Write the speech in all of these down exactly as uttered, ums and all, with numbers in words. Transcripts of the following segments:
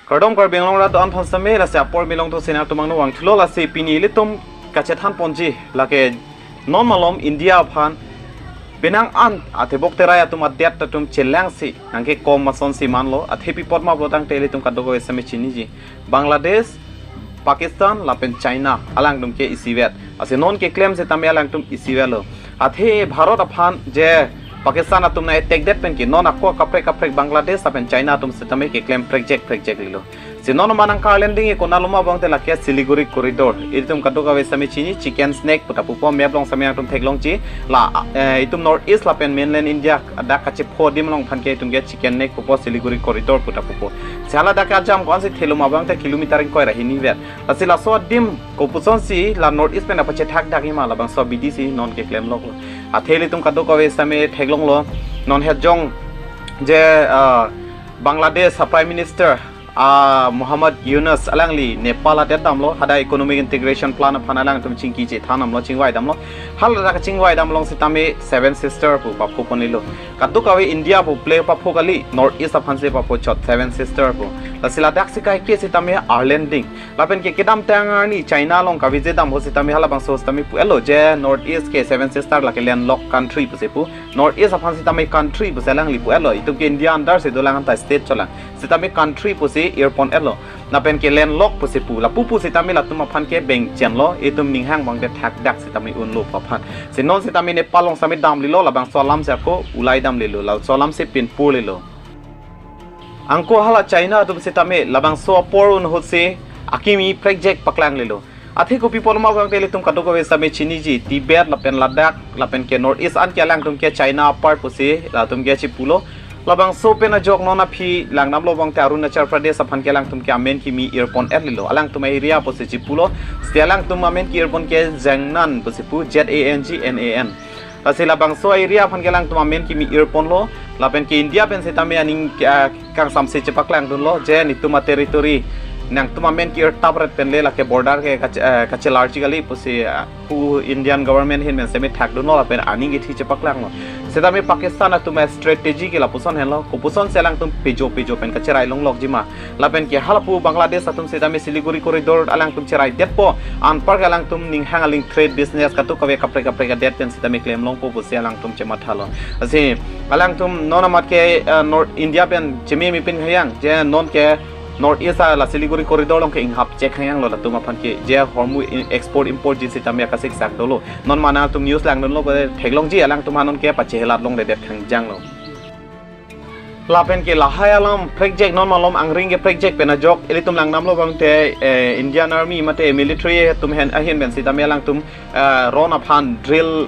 Kardom Karbi Anglong rat do-an aphan sitame, lasi apor milong to sinar tumang no wangthulo, lasi pini ilitum kachethan ponji lake non malom India aphan penang an atebok terai atum adet atum chelangsi nangkekom asonsi manlo. Athe pi apot ma pulotangte ilitum kadokave sitame chiniji, Bangladesh, Pakistan lapen China alangtum ke isivet. Lasi non keklem sitame alangtum isivetlo. Athe Bharat aphan je Pakistan atum na attack det pen ke non ako kaprek kaprek Bangladesh lapen China atum sitame keklem prekjek prekjek lilo. Si non ma nangkarlending e konat loma pulotangte lake Siliguri corridor. Ilitum kadokave sitame chini, chicken snack puta pupo, map along sitame nangtum theklongji. La, eh, itum North East lapen mainland India dak kachepho adim along aphan ke itum ke chicken neck pupo, Siliguri corridor puta pupo. Si hala dak ajam ko-ansi thelo ma pulotangte kilometer ingkoi ra hini vet. Lasi laso adim kopusonsi la North East pen apachethak dak ima, labangso abidi si non keklemloklo. Athe ilitum kadokave sitame theklonglo, non hejong je, ah, Bangladesh a Prime Minister, ah, Muhammad Yunus alangli Nepal adet damlo, hadak economic integration plan aphan alangtum chingki chethan damlo, chingvai damlo. Hala dak chingvai dam along sitame Seven Sister pu paphu ponlilo. Kadokave India pu ple paphu kali, North East aphansi paphu chot Seven Sister pu. Lasi ladak si kaike sitame arlending. Lapen ke kedamtang arni China along kavisit dam ho sitame halabangso sitame pu-etlo je North East ke Seven Sister lake landlocked country pusi pu. North East aphan sitame country pusi alangli pu-etlo. Itum ke India under si dolang, anta state cholang. Sitame country pusi ir pon-etlo. Lapen ke landlocked pusi pu. Lapu pu sitame latum aphan ke bengchenlo. Itum ninghang pulotangte thakdak sitame unlo pu aphan. Si non sitame Nepal along sitame damlilo, labangso alam si ako ulai damlilo. Laso alam si pinpurlilo. Anke hala China atum sitame labangso apor un ahutsi akimi prekjek paklanglilo. Athe kopi apot ma pulotangte ilitum kadokave sitame chiniji, Tibet lapen Ladakh lapen ke North East an ke alangtum ke China apart pusi latum ke chipulo. Labangso pen ajok non aphi langdamlo pulotangte Arunachal Pradesh aphan ke alangtum ke amen kimi ir pon-etlilo. Alangtum area pusi chipulo. Si alangtum amen ki-ir pon ke Zangnan pusi pu, Z A N G N A N. Lasi labangso area aphan ke alangtum amen kimi ir ponlo. Lapen ke India pen sitame aning, ah, kangsamse chepaklangdunlo je netum a territory nangtum amen ki-ir tapret pen le lake border ke kache-, eh, kachelarji kali pusi, ah, pu Indian government ahin pen sitame thakdunlo lapen aning kithi chepaklanglo. Sitame Pakistan atum a strategy ke lapuson henlo, kopusonsi alangtum pejo pejo pen kacherai longlokji ma. Lapen ke halapu Bangladesh atum sitame Siliguri corridor alangtum cherai detpo, anpar ke alangtum ninghang aling trade business kadokave kaprek kaprek adet pen sitame klemlongpo pusi alangtum chemathalo. Lasi alangtum non amat ke, eh, North India pen chememe pin khayang, je non ke North East a la Siliguri corridor along ke inghap chek khayanglo latum aphan ke, je Hormuz in-, export import ji sitame akasik sak dolo. Non ma nangtum news langdunlo, theklongji alangtum anon ke pachehelat longledet khangjanglo. Lapen ke lahai alam prekjek non malom angring ke prekjek pen ajok ilitum langdamlo pulotangte, eh, Indian Army mate military atum hen ahin pen sitame alangtum, eh, ron aphan drill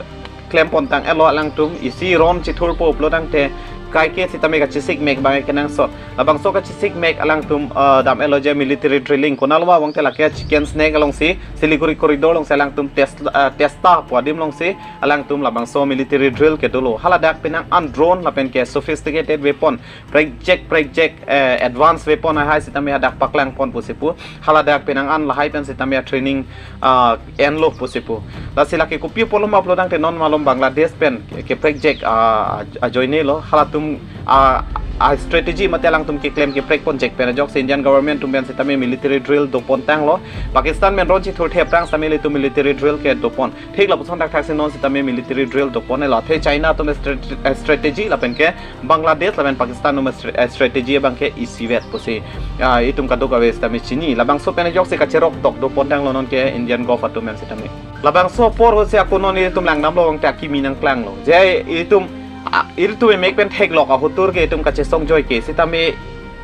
klem pontang-etlo alangtum, isi ron chithurpo pulotangte kaike sitame kachesik mek abang kenangsot. Labangso kachesik mek alangtum, eh, dam-etlo je military drilling. Konat loma pulotangte lake chicken snack alongsi Siliguri corridor alongsi alangtum Tesla, eh, Testa pu adim alongsi alangtum labangso military drill kedolo. Haladak penang an drone lapen ke sophisticated weapon, prekjek prekjek, eh, advanced weapon ahai sitame hadak paklang pon pusi pu. Haladak penang an lahai pen sitame a training, ah, enlo pusi pu. Lasi lake kopi apotlo ma pulotangte non malom Bangladesh pen ke, keprekjek, ah, ajoinelo. Halatum, ah, a strategy mate alangtum keklem keprek ponjek pen ajoksi Indian government atum pen sitame military drill do pontanglo. Pakistan pen ron chithurthe aphrang sitame ilitum military drill kedo pon. Thik lapuson thakthaksi non sitame military drill do pon-etlo. Athe China atum stra-, eh, strategy lapen ke Bangladesh lapen Pakistan atum stra-, eh, strategy abang ke isivet pusi, ah, itum kadokave sitame chini. Labangso pen ajoksi kacherok tok do pontanglo non ke Indian Gulf atum pen sitame. Labangso apor ahutsi ako non ilitum langdamlo pulotangte akimi nangklanglo. Je ilitum, ah, ilitum emek pen theklok ahotur ke itum kachesong joi ke sitame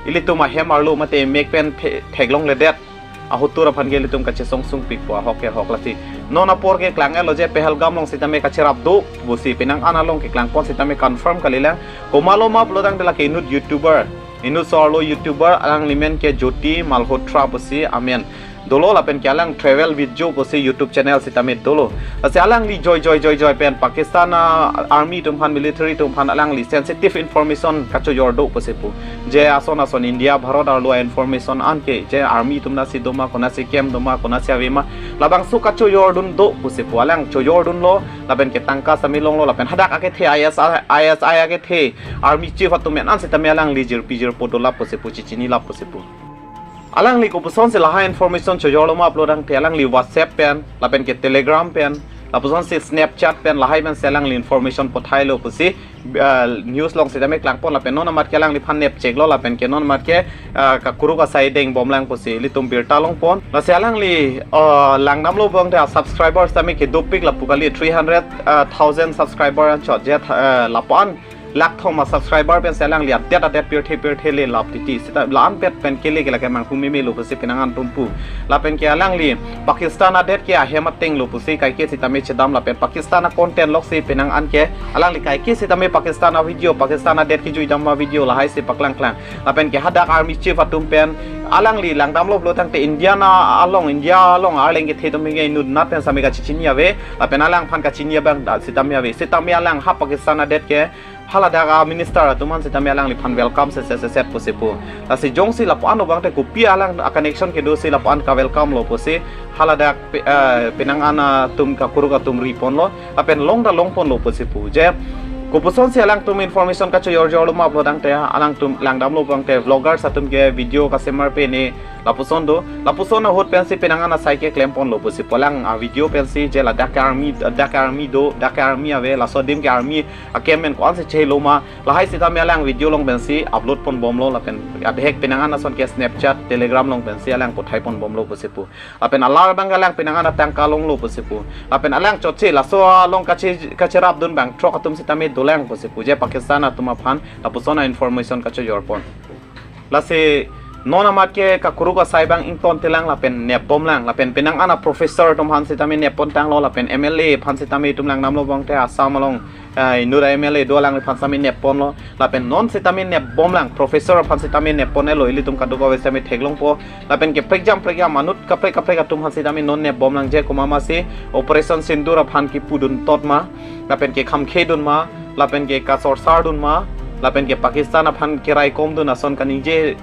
ilitum ahem arlo mate emek pen the-, theklongledet ahotur aphan ke ilitum kachesong sungpikpo ahok ke ahok. Lasi non apor ke klang-etlo je Pahalgam along sitame kacherap do pusi penang an along keklang pon sitame confirm kalilang. Komatlo ma pulotangte lake inut YouTuber, inut so-arlo YouTuber, alangli amen ke Jyoti Malhotra pusi amen dolo lapen ke alang travel video pusi YouTube channel sitame dolo. Lasi alangli joi joi joi joi pen Pakistan, ah, army atum aphan, military atum aphan alangli sensitive information kachojor do pusi pu. Je ason ason India Bharat arlo a information an ke, je army atum nasi doma, konatsi camp doma, konatsi avema, labangso kachojordun do pusi pu. Alang chojordunlo lapen ke tangka sitame longlo lapen hadak akethe I S I, I S I akethe army chief atum pen an sitame alangli jirpi jirpo dolap pusi pu, chichinilap pusi pu. Alangli kopuson si lahai information chojorlo ma pulo tangte alangli WhatsApp pen, lapen ke Telegram pen, lapuson si Snapchat pen, lahai pen si alangli information pathailo pusi, ah, news along sitame klangpon, lapen non amat ke alangliphan nep cheklo, lapen ke non amat ke, ah, kakuruk asai dengbomlang pusi ilitum birta longpon. Lasi alangli, ah, langdamlo abang te subscribers tame ke dopik lapu kali, three hundred, ah, thousand subscriber anchot je, ah, lapu-an lakh thom a subscriber pen si alangli adet adet pirthe pirthe le lap titi. Sita la-anpet pen kele ke lake manghu memelo pusi penang an atum pu. Lapen ke alangli Pakistan adet ke ahem atenglo pusi kaike sitame chedam, lapen Pakistan a content lok si penang an ke alangli kaike sitame Pakistan a video, Pakistan adet kejui dam a video lahai si paklangklang. Lapen ke hadak army chief atum pen alangli langdamlo pulo tangte India na along, India along arleng kethe atum ke inut nat pen sitame kachechini ave, lapen alangphan kachini abang da sitame ave. Sitame alang ha Pakistan adet ke haladak a minister atum aphan sitame alangliphan welcome se se se set pusi pu. Lasi jongsi lapu-an abang te kopi alang a connection kedo si lapu-an ka welcome lo pusi haladak pe-, eh, penang an atum kakuruk atum riponlo, lapen long ta longponlo pusi pu. Je kopuson si alangtum information kachojorjorlo ma pulo tangte alangtum langdamlo abang te vloggers atum ke video kasemar pe ne lapuson do, lapuson ahut pensi penang an asai ke klemponlo pusi pu. Alang a video pensi je ladak ke army, dak ke army do, dak ke army ave, laso adim ke army akemmen ko-an si chelo ma, lahai sitame alang video along pensi upload ponbomlo, lapen adhek penang an ason ke Snapchat, Telegram along pensi alang pathai ponbomlo pusi pu. Lapen alar abang alang penang an atangka longlo pusi pu. Lapen alang chotche laso along kache, kacherapdun abang throk atum sitame dolang pusi pu. Je Pakistan atum aphan lapuson a information kachojorpon. Lasi non amat ke kakuruk asai abang ingtontelang lapen nepbomlang, lapen penang an a professor atum aphan sitame neppontanglo, lapen M L A aphan sitame itum langdamlo abang te Assam along, eh, inut a M L A do, alangliphan sitame nepponlo, lapen non sitame nepbomlang, professor aphan sitame nepponlo, ilitum kadokave sitame theklongpo, lapen ke prekjam prekjam anut kaprek kaprek atum aphan sitame non nepbomlang, je komat ma si Operation Sindoor aphan kipudun tot ma, lapen ke khamkhedun ma, lapen ke kasorsardun ma, lapen ke Pakistan aphan keraikomdun ason kaningje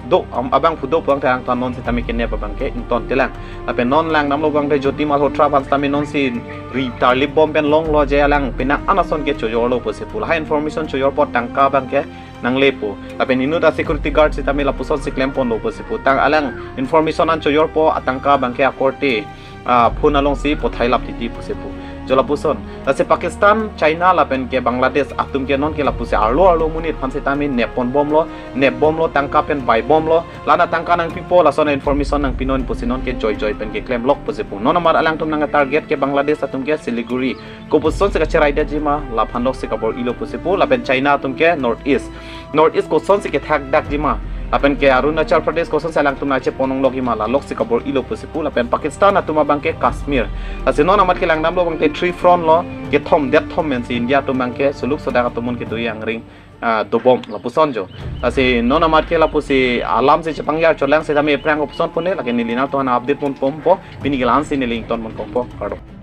do, am-, abangphu do pulote angtan non sitame kenep abang ke ingtontelang. Lapen non langdamlo abang te Jyoti Malhotra aphan sitame non si ri tarlipbom pen longlo, je alang penang an ason ke chojorlo pusi pu. Lahai information chojorpo tangka abang ke nanglepo. Lapen inut a security guard sitame lapuson si klemponlo pusi pu. Tang alang information an chojorpo atangka abang ke akorte, ah, phone along si pathailap titi pusi pu. Jo lapuson. Lasi Pakistan, China lapen ke Bangladesh atum ke non ke lapusi arlo arlo monit aphan sitame nepponbomlo, nepbomlo, tangka pen baibomlo. La-an atangka nangpipo, lason a information nangpinon pusi non ke joijoi pen keklemlok pusi pu. Non amat alangtum nang target ke Bangladesh atum ke Siliguri. Kopuson si kacheraidetji ma, laphan lok si kabor-ilo pusi pu, lapen China atum ke North East. North East koson si kethakdakji ma, lapen ke Arunachal Pradesh koson si alangtum nangchepon-onglokji ma, la lok si kabor-ilo pusi pu, lapen Pakistan atum abang ke Kashmir. Lasi non amat ke langdamlo abang te three front lo, kethom det thom pen si India atum abang ke suluk sodak atum un kedo angring, ah, dobom lapuson jo. Lasi non amat ke lapusi alam si chepangjar cholang sitame aphrang kopuson pune, lake neli nangtum aphan update ponbompo, pini ke la-an si neli ingtonponbompo, kardom.